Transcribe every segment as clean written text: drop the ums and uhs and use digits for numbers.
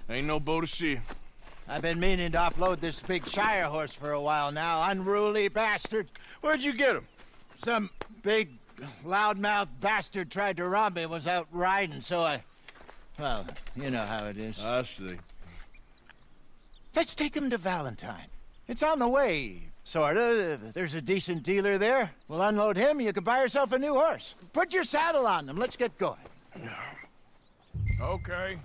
Ain't no boat to see. I've been meaning to offload this big Shire horse for a while now. Unruly bastard. Where'd you get him? Some big, loudmouth bastard tried to rob me, was out riding, so I... Well, you know how it is. I see. Let's take him to Valentine. It's on the way, sorta. There's a decent dealer there. We'll unload him, you can buy yourself a new horse. Put your saddle on him, let's get going. Okay.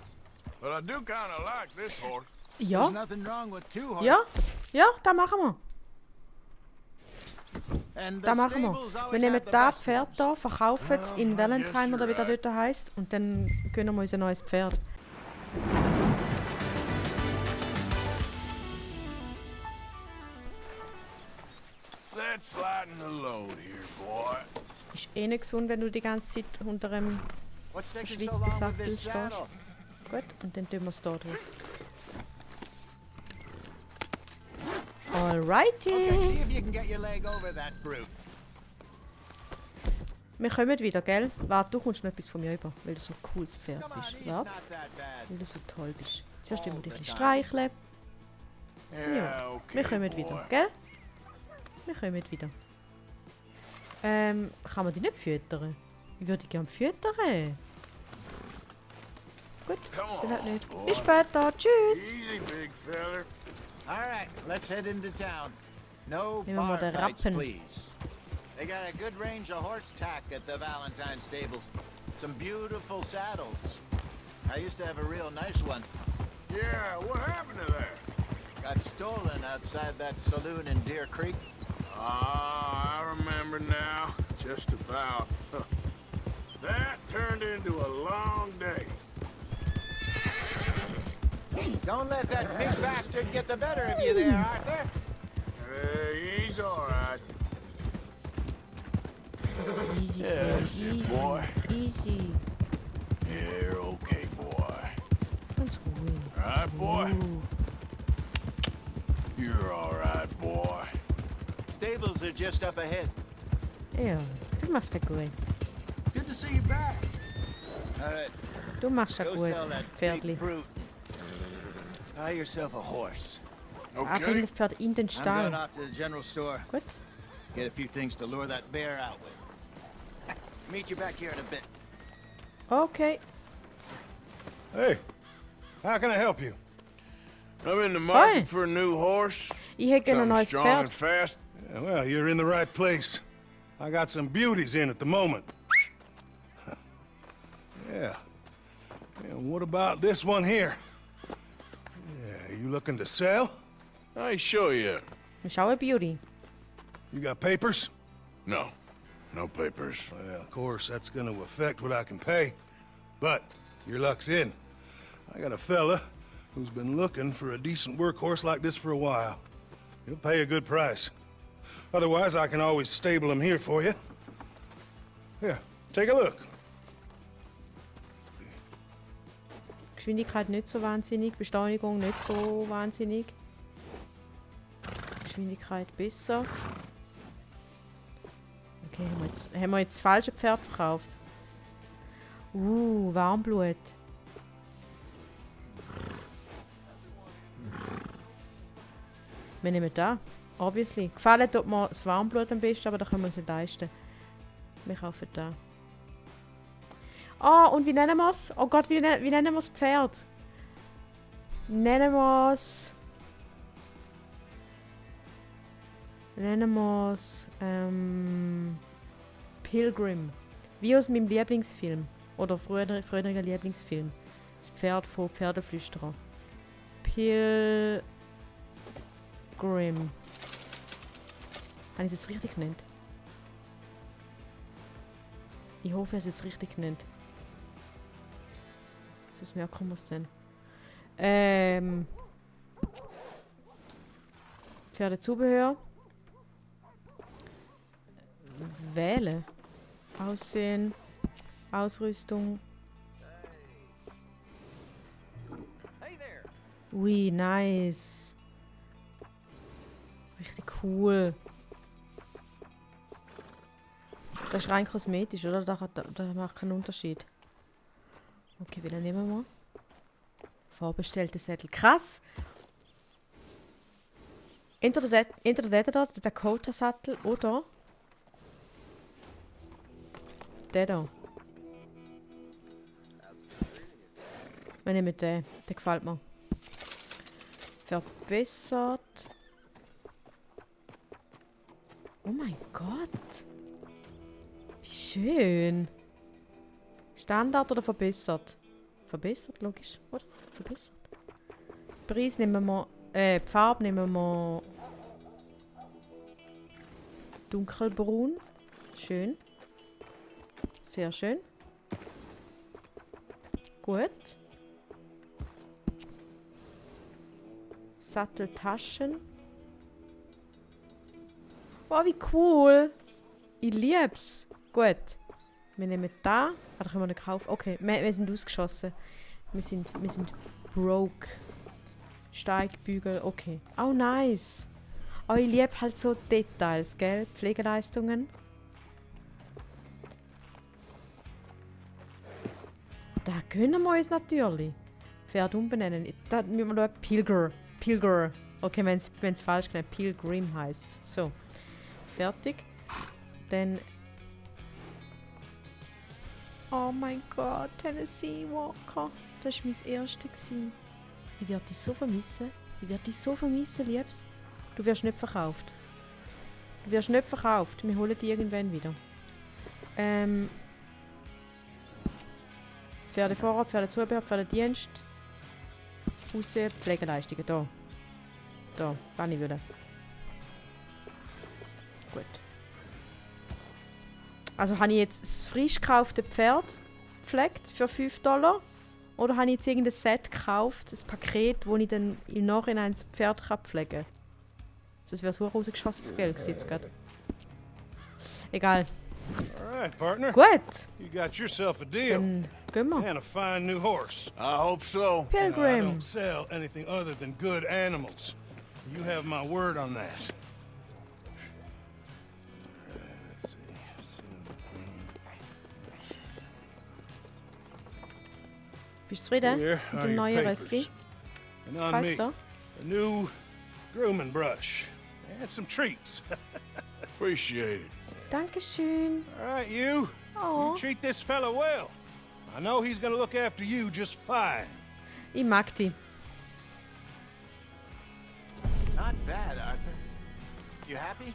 But I do kind of like this horse. There's Ja, nothing wrong with two horses. ja, ja, das machen wir. And the Das machen wir. stables Wir always nehmen have the das best Pferd ones. hier, verkaufen es in Valentine you're oder wie das right. dort heisst und dann gönnen wir uns ein neues Pferd. Let's lighten the load here, boy. Ist eh nicht gesund, wenn du die ganze Zeit unter einem What's taking so verschwitzten long with Sattel this stehst. saddle? Gut, und dann tun wir es hier drauf. Okay, Alrighty. see if you can get your leg over that brute. Wir kommen wieder, gell? Warte, du kommst noch etwas von mir über, weil du so ein cooles Pferd Come on, bist. he's Warte, not that bad. weil du so toll bist. Zuerst All immer dich the ein time. streicheln. Yeah, Ja, okay, wir kommen boy. wieder, gell? Wir kommen wieder. Kann man die nicht füttern? Ich würde gerne füttern. Gut, Come dann halt on, nicht. boy. Bis später, tschüss! Easy, big feller. All right, let's head into town. No Nehmen wir bar den fights, Rappen. please. They got a good range of horse tack at the Valentine stables. Some beautiful saddles. I used to have a real nice one. Yeah, what happened to that? Got stolen outside that saloon in Deer Creek. Ah, I remember now. Just about. Huh. That turned into a long day. Don't let that big bastard get the better of you there, Arthur. He's all right. Easy, Yes, easy, boy. easy. Yeah, you're okay, boy. Ganz ruhig. All right, boy? Uh, You're all right, boy. Stables are just up ahead. Ja, du machst das gut. Good to see you back. All right, Du machst das go gut, sell that Pferdli. big brute. Buy yourself a horse. Ah, bring Okay. das Pferd in den I'm going Stall. off to the general store. Gut. Get a few things to lure that bear out with. Meet you back here in a bit. Okay. Hey, how can I help you? I'm in the market Hey. for a new horse. Ich hätte gerne ein Something neues strong Pferd. and fast. Yeah, well, you're in the right place. I got some beauties in at the moment. Yeah. And what about this one here? Yeah, you looking to sell? I ain't sure yet. Ist auch ein Beauty. You got papers? No. No papers. Well, of course, that's gonna affect what I can pay. But your luck's in. I got a fella who's been looking for a decent workhorse like this for a while. He'll pay a good price. Otherwise, I can always stable him here for you. Here, take a look. Geschwindigkeit nicht so wahnsinnig, Beschleunigung nicht so wahnsinnig. Geschwindigkeit besser. Okay, haben wir jetzt das falsche Pferd verkauft. Warmblut. Wir nehmen da. Obviously. Gefallen tut mir das Warmblut am besten, aber da können wir uns nicht leisten. Wir kaufen da. Oh, und wie nennen wir es? Oh Gott, wie nennen wir das Pferd? Nennen wir es. Pilgrim. Wie aus meinem Lieblingsfilm. Oder früheriger Lieblingsfilm. Das Pferd von Pferdeflüsterer. Pilgrim. Habe ich es jetzt richtig genannt? Ich hoffe, es ist jetzt richtig genannt. Das merken wir es dann. Pferdezubehör. Wählen. Aussehen. Ausrüstung. Ui, nice. Richtig cool. Das ist rein kosmetisch, oder? Das macht keinen Unterschied. Okay, welchen nehmen wir? Vorbestellte Sättel. Krass! Entweder der da, der Dakota-Sattel, oder der da. Wir nehmen den. Der gefällt mir. Verbessert. Oh mein Gott. Wie schön. Standard oder verbessert? Verbessert, logisch. Oder? Verbessert. Preis nehmen wir. Die Farbe nehmen wir. Dunkelbraun. Schön. Sehr schön. Gut. Satteltaschen. Wow, wie cool. Ich lieb's. Gut. Wir nehmen da. Da können wir nicht kaufen. Okay, wir sind ausgeschossen. Wir sind broke. Steigbügel. Okay. Oh, nice. Oh, ich liebe halt so Details, gell? Pflegeleistungen. Da können wir uns natürlich. Pferd umbenennen. Da müssen wir schauen. Pilger. Okay, wenn es falsch genannt Pilgrim heißt. So. Fertig. Dann. Oh mein Gott, Tennessee Walker. Das war mein erster. Ich werde dich so vermissen. Liebes. Du wirst nicht verkauft. Wir holen dich irgendwann wieder. Pferdevorrat, Pferdezubehör, Pferdedienst. Aussehen, Pflegeleistungen. Da, wenn ich will. Gut. Also habe ich jetzt das frisch gekaufte Pferd gepflegt für $5? Oder habe ich jetzt irgendein Set gekauft, ein Paket, wo ich dann im Nachhinein das Pferd pflegen kann? Das wäre so rausgeschossenes Geld jetzt gerade. Egal. Alright, partner. Gut. You got yourself a deal. Dann gehen wir. And a fine new horse. I hope so. I Pilgrim. don't sell anything other than good animals. You have my word on that. Let's see. Bist du zufrieden Here mit are dem your neuen papers. Röstli? And on Falls me, da? a new grooming brush. And some treats. Appreciate it. Dankeschön. All right, you. Oh, You treat this fella well. I know he's gonna look after you just fine. ich mag die. Not bad, Arthur. You happy?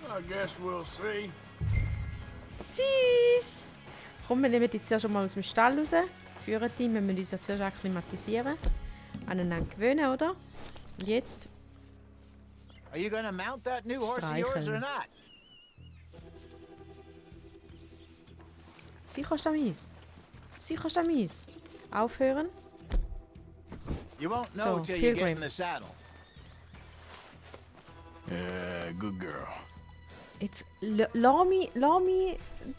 I guess we'll see. Süß! Komm, wir nehmen die zuerst schon mal aus dem Stall raus. Führen die. Wir müssen uns ja zuerst akklimatisieren. Aneinander gewöhnen, oder? Und jetzt Are you gonna mount that new horse of yours or Streicheln. not? sicher Stamis. Sicher Stamis. Aufhören. You won't know So, till you get Pilgrim. in the saddle. Yeah, good girl. Jetzt lass mich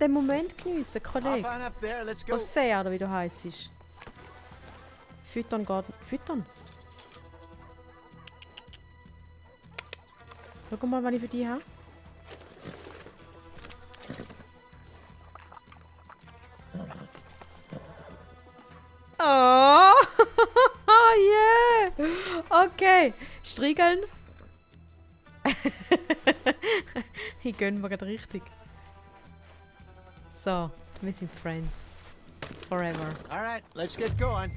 den Moment geniessen, Hop Kollege. on up there, let's go. Hosea, oder wie du heisst. Füttern geht. Füttern? Schau mal, was ich für dich habe. Oh! Yeah! Okay. Striegeln. Ich gönn mir gerade richtig. So, wir sind Friends. Forever. All right, let's get going.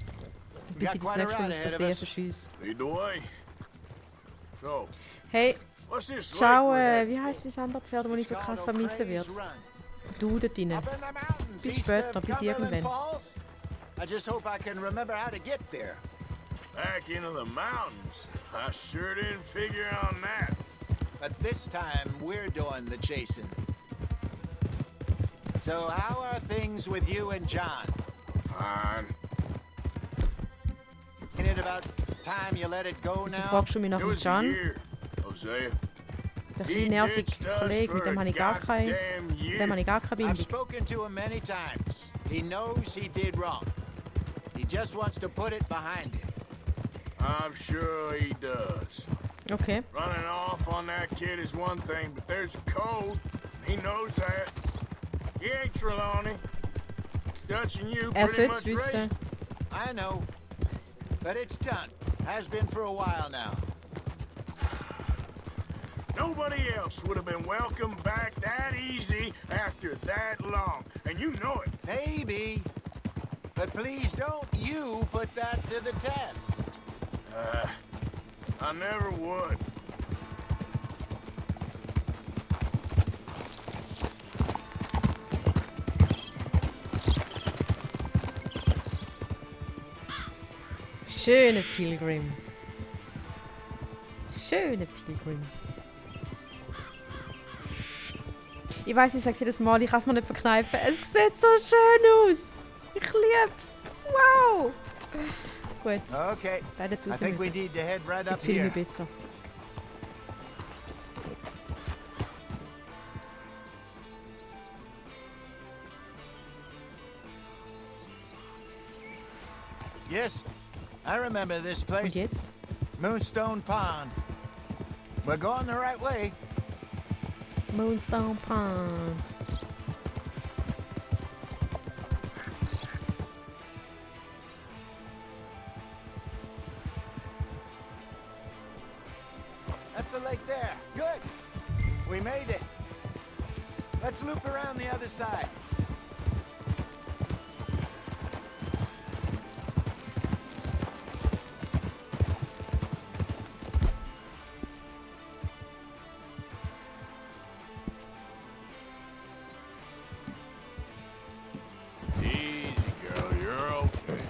We Bis got ich das quite a nächste Mal ride aus ahead of Versehen us. verschieße. Lead the way. So, Hey, what's this ciao, lake we're heading wie for? heisst mein anderes Pferd, das ich so krass Scott vermissen O'Crae's wird? Run. Du dort rein. Up in the mountains Bis east später, of bis Cumberland irgendwann. Falls. I just hope I can remember how to get there. Back into the mountains. I sure didn't figure on that. But this time, we're doing the chasing. So how are things with you and John? Fine. Ain't it about time you let it go Wieso now? fragst du mich nach It dem was a John? year, Hosea. Der He kleine nervige ditched us Kollege, mit for dem a habe ich gar keine, goddamn mit year. dem habe ich gar keine I've Bindung. spoken to him many times. He knows he did wrong. He just wants to put it behind him. I'm sure he does. Okay. Running off on that kid is one thing, but there's a code. He knows that. He ain't Trelawney. Dutch and you pretty Soll's much wissen. raised. I know. But it's done. Has been for a while now. Nobody else would have been welcomed back that easy after that long. And you know it. Maybe. But please don't you put that to the test. I never would. Schöne Pilgrim. Schöne Pilgrim. Ich weiß, ich sage jedes Mal, ich kann es mir nicht verkneifen. Es sieht so schön aus. Ich lieb's. Wow. Gut, Okay. beide I zu think we müssen. need to head right up Jetzt fühle ich here. mich besser. Yes, I remember this Und place. jetzt? Moonstone Pond. We're going the right way. Moonstone Pond. That's the lake there. Good. We made it. Let's loop around the other side. Easy, girl. You're okay.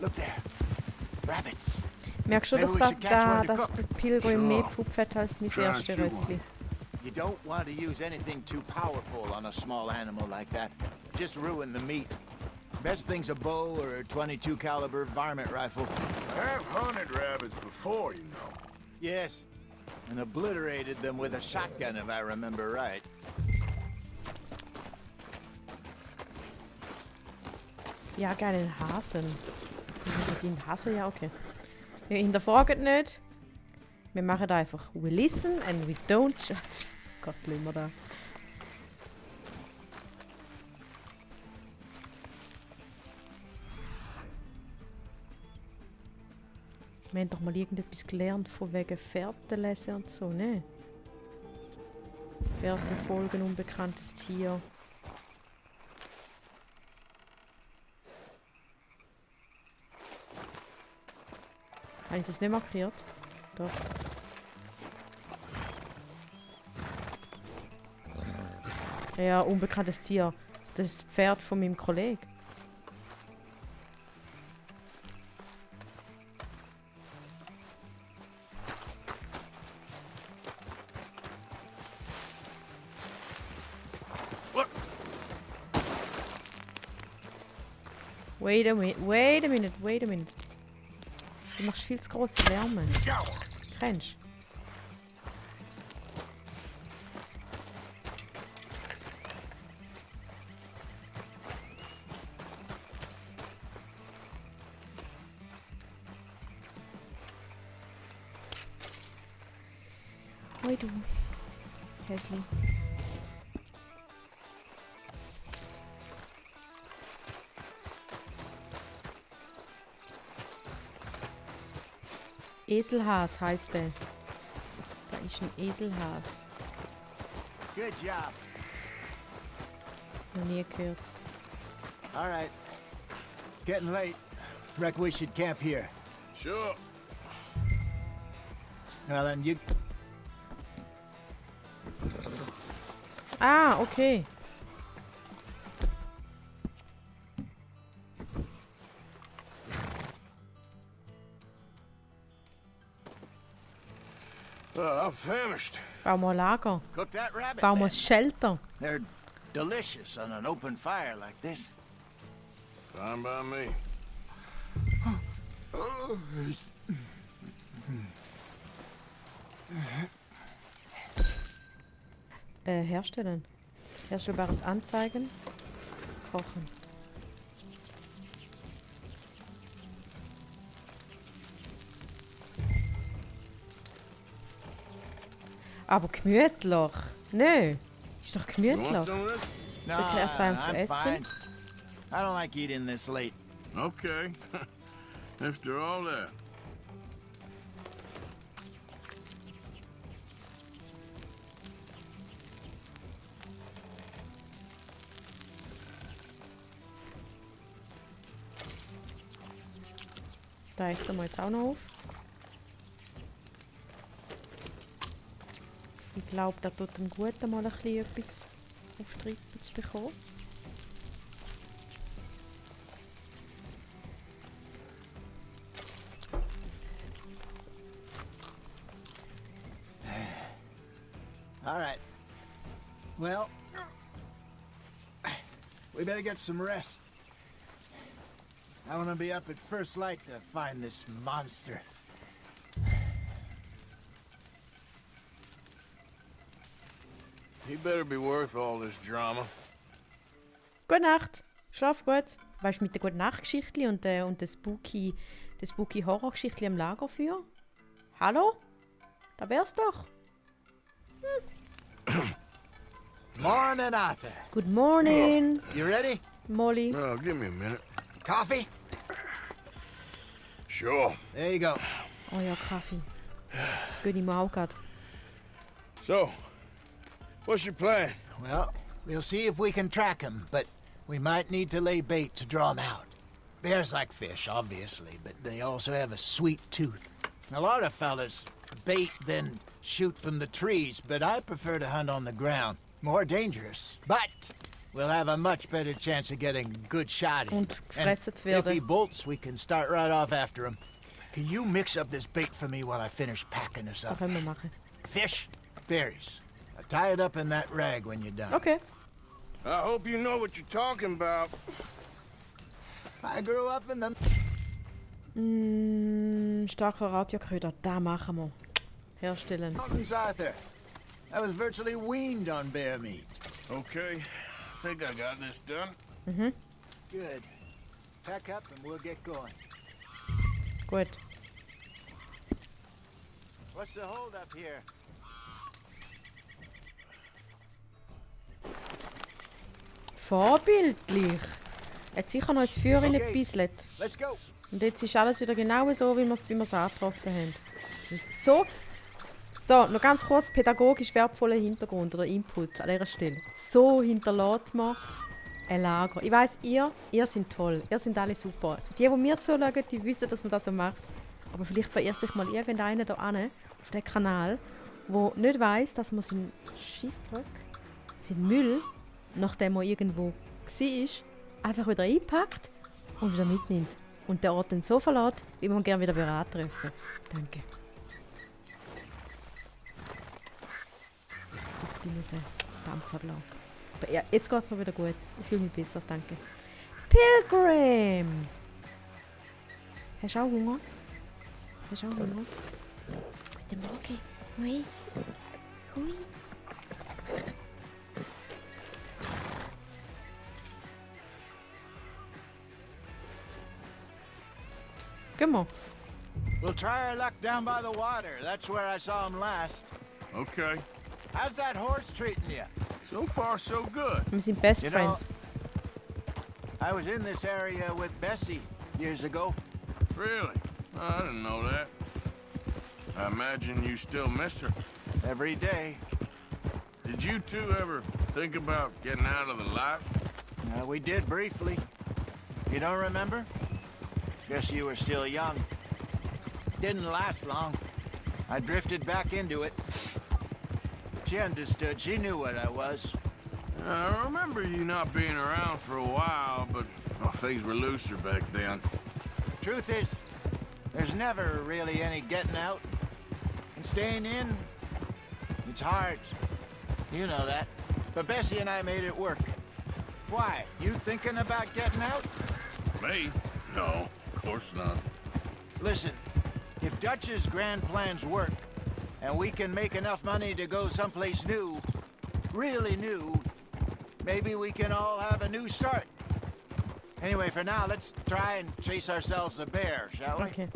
Look there. Rabbits. Merkst du, Maybe dass, we should catch one to dass cook. der Pilgrim mehr Sure. Pfupf hat als mein Try and erstes shoot one. Röstli? You don't want to use anything too powerful on a small animal like that. Just ruin the meat. Best thing's a bow or a 22 caliber varmint rifle. I have hunted rabbits before, you know. Yes. And obliterated them with a shotgun, if I remember right. Ja, geil, den Hasen. Das ist nicht ein Hase, ja, okay. Wir hinterfragen nicht. Wir machen einfach, we listen and we don't judge. Gott, bleiben wir da. Wir haben doch mal irgendetwas gelernt von wegen Fährten lesen und so, ne? Fährten folgen, unbekanntes Tier. Habe ich das nicht markiert? Doch. Ja, unbekanntes Tier. Das Pferd von meinem Kollegen. Look. Wait a minute, wait a minute, wait a minute. Du machst viel zu grosse Lärme. Shower. Kennst du? Hoi du. Häsli. Eselhas heißt der. Da ist ein Eselhas. Good job. Noch nie gehört. All right. It's getting late. Reckon we should camp here. Sure. Well, then you... Ah, okay. I'm famished. Bauen wir Lager. Cook that rabbit. Bauen wir then. Shelter. They're delicious on an open fire like this. Fine by me. Herstellen. Herstellbares Anzeigen. Kochen. Aber gemütlich. Nö. Ist doch You want gemütlich. some of this? No, Erklärt zwei, um zu I'm essen. fine. I don't like eating this late. Okay. After all that. Da essen wir jetzt auch noch auf. Ich glaube, da tut ihm gut, mal ein bisschen etwas auf die Rippe zu bekommen. All right. Well, we better get some rest. I want to be up at first light to find this monster. He better be worth all this drama. Gute Nacht. Schlaf gut. Weißt du, mit der guten Nachtgeschichte und der spooky Horrorgeschichte am Lagerfeuer? Hallo? Da wär's doch. Morning, Arthur. Good morning, You ready? Molly. Oh, give me a minute. Coffee? Sure. There you go. Oh ja, Kaffee. Gönn ich mir auch grad. So, what's your plan? Well, we'll see if we can track him, but we might need to lay bait to draw him out. Bears like fish, obviously, but they also have a sweet tooth. A lot of fellas bait, then shoot from the trees, but I prefer to hunt on the ground. More dangerous, but we'll have a much better chance of getting a good shot in. Und gefressen zu if he werden. bolts, we can start right off after him. Can you mix up this bait for me while I finish packing this Das up? können wir machen. Fish, berries. Tie it up in that rag when you're done. Okay. I hope you know what you're talking about. I grew up in the... Starker Radioköder, da machen wir. Herstellen. Mountains, Arthur. I was virtually weaned on bear meat. Okay, I think I got this done. Good. Pack up and we'll get going. Gut. What's the hold up here? Vorbildlich. Hat sicher noch das Feuer in Okay. gebisselt. Let's go. Und jetzt ist alles wieder genau so, wie wir es angetroffen haben. So, noch ganz kurz pädagogisch wertvoller Hintergrund oder Input an dieser Stelle. So hinterlässt man ein Lager. Ich weiss, ihr seid toll. Ihr seid alle super. Die mir zuschauen, die wissen, dass man das so macht. Aber vielleicht verirrt sich mal irgendeiner da an auf den Kanal, der nicht weiss, dass man seinen Scheissdreck, seinen Müll, nachdem er irgendwo war, einfach wieder einpackt und wieder mitnimmt. Und den Ort dann so verlässt, wie man gerne wieder treffen. Danke. Jetzt die muss Dampfer lassen. Aber ja, jetzt geht es mir wieder gut. Ich fühle mich besser, danke. Pilgrim! Hast du auch Hunger? Hast du auch Hunger? Guten Morgen. Hui. Hui. Gehen wir. We'll try our luck down by the water. That's where I saw him last. Okay, How's that horse treating you? so far so good. Wir sind Best You know- Friends. I was in this area with Bessie years ago. Really? I didn't know that. I imagine you still miss her. Every day. Did you two ever think about getting out of the life? We did briefly. You don't remember? Guess you were still young. Didn't last long. I drifted back into it. She understood. She knew what I was. I remember you not being around for a while, but well, things were looser back then. Truth is, there's never really any getting out. And staying in, it's hard. You know that. But Bessie and I made it work. Why? You thinking about getting out? Me? No, of course not. Listen, if Dutch's grand plans work, and we can make enough money to go someplace new, really new, maybe we can all have a new start. Anyway, for now, let's try and chase ourselves a bear, shall we? Okay.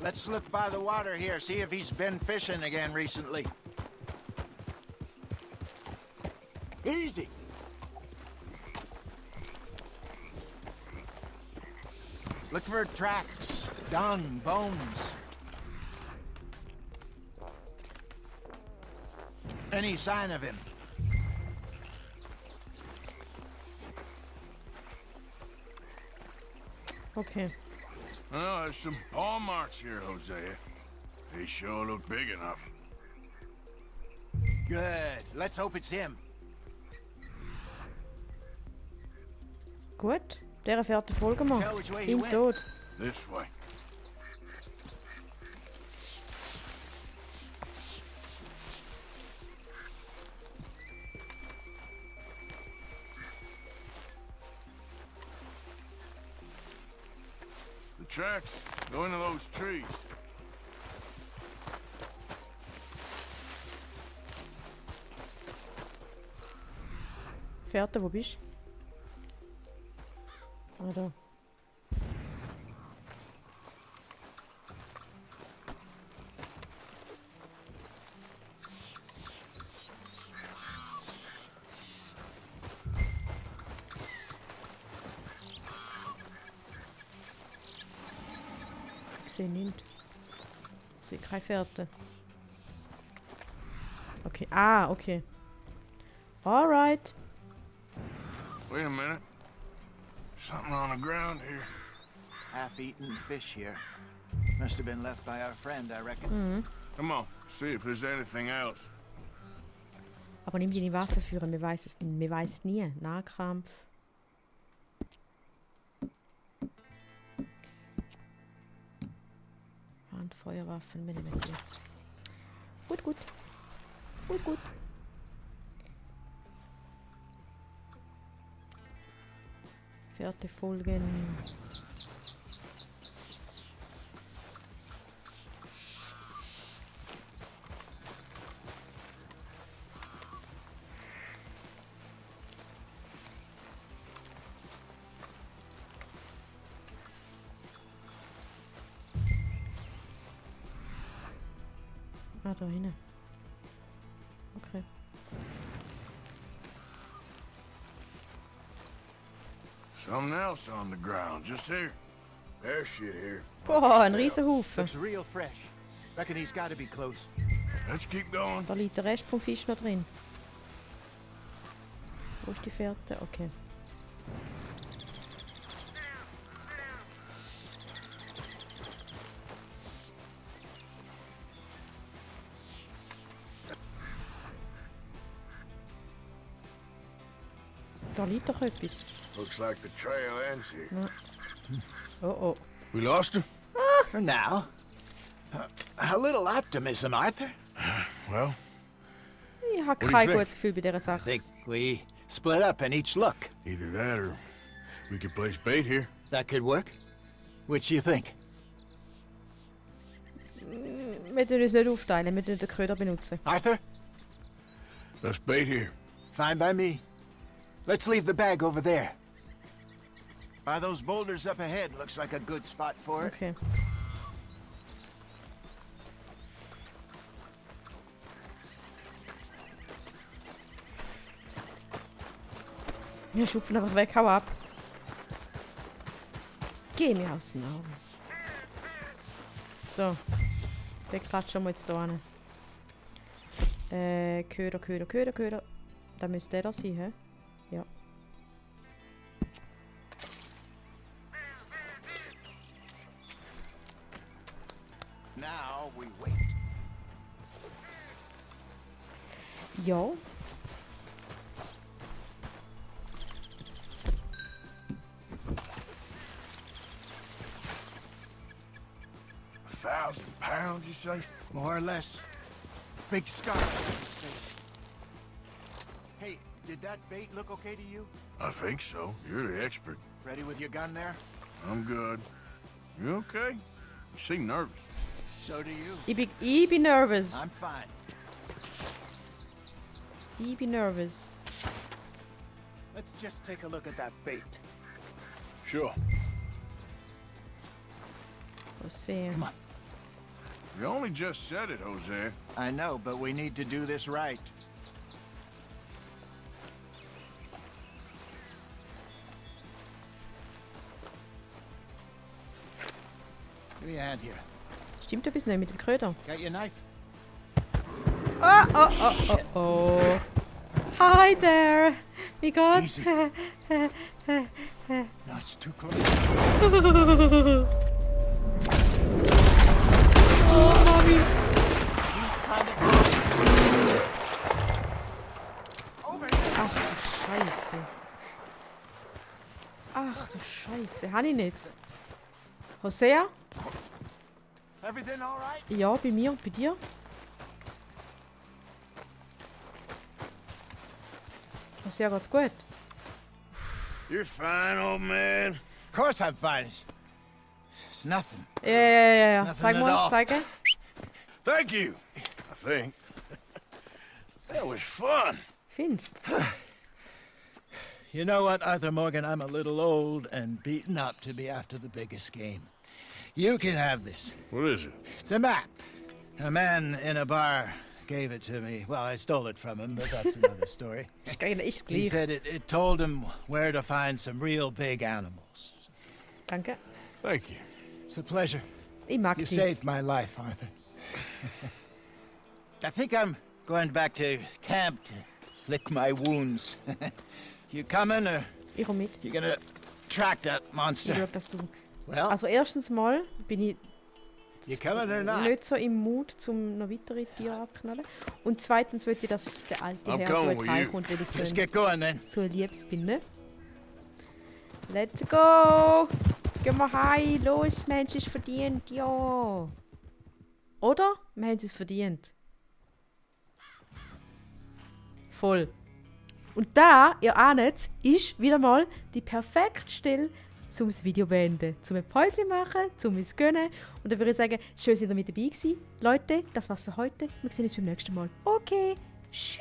Let's look by the water here, see if he's been fishing again recently. Easy. Look for tracks, dung, bones. Any sign of him? Okay. Oh, there's some paw marks here, Hosea. They sure look big enough. Good. Let's hope it's him. Gut. Der fährt die Folge mal. Tell which way he Im went. Tod. This way. The tracks go into those trees. Fährte, wo bist du? Ah, da. Ich sehe nichts. Ich sehe keine Fährte. Okay. Ah, okay. Alright. Wait a minute. Something on the ground here. Half-eaten fish here. Must have been left by our friend, I reckon. Come on, see if there's anything else. Aber nimm deine Waffe führen, wir weiß es nie. Wir weiß nie. Nahkampf. Handfeuerwaffen, wir nehmen die. Gut, gut. Gut, gut. Vierte Folgen. Ah, da hinten. Okay. Something else on the ground, just here. There's shit here. Boah, ein Riesenhaufen. Looks real fresh. Reckon he's got to be close. Let's keep going. Da liegt der Rest vom Fisch noch drin. Wo ist die Fährte? Okay. Da liegt doch etwas. Looks like the trail ends here. Oh oh. We lost him? For now. A little optimism, Arthur. Well, Ich habe do you kein think? gutes Gefühl bei dieser I Sache. think we split up and each look. either that or we could place bait here. That could work. Which you think? Wir tun uns nicht aufteilen, wir tun den Köder benutzen. Arthur? Let's bait here. Fine by me. Let's leave the bag over there. By those boulders up ahead, looks like a good spot for it. Okay. Wir schupfen einfach weg, hau ab. Geh mir aus den Augen. So. Den klatschen wir jetzt hier hin. Köder. Da müsste der da sein, hä? Ja. Now we wait. Ja. £1,000, you say? More or less. Big scar on his face. Hey, did that bait look okay to you? I think so. You're the expert. Ready with your gun there? I'm good. You okay? You seem nervous. So do you. Ich bin nervös. I'm fine. Ich bin nervös. Let's just take a look at that bait. Sure. Mal sehen. Come on. You only just said it, Jose. I know, but we need to do this right. Give me a hand here. Stimmt etwas nicht mit dem Köder? Got your knife? Oh. Hi there. Wie geht's? Easy. No, it's too close. Oh, Mami. Ach du Scheiße. Ach du Scheiße. Habe ich nicht. Hosea? Everything all right? Ja, bei mir. Bei dir? Hosea, geht's gut? You're fine, old man. Of course I'm fine. It's nothing. Ja. Nothing Zeig at mal, all. zeige. Thank you, I think. That was fun. 5. You know what, Arthur Morgan? I'm a little old and beaten up to be after the biggest game. You can have this. What is it? It's a map. A man in a bar gave it to me. Well, I stole it from him, but that's another story. Geil, ich He gleich. said it told him where to find some real big animals. Danke. Thank you. It's a pleasure. Ich mag You dich. saved my life, Arthur. I think I'm going back to camp to lick my wounds. You coming, or Ich komm mit. you gonna track that Ich monster? schau, dass du... Well, Also erstens mal bin ich you coming or not? nicht so im Mut, um noch weitere Tiere abzuknallen. Und zweitens möchte ich, dass der alte I'm Herr coming gut with you. heimkommt, weil ich Let's so get going then. ein Liebes bin, ne? Let's go! Gehen wir heim! Los, wir haben es verdient, ja! Oder? Wir haben es verdient. Voll. Und da, ihr ahnt es, ist wieder mal die perfekte Stelle, um das Video zu beenden. Zum ein Päuschen machen, zum es gönnen. Und dann würde ich sagen, schön, dass ihr mit dabei gewesen. Leute, das war's für heute. Wir sehen uns beim nächsten Mal. Okay, tschüss!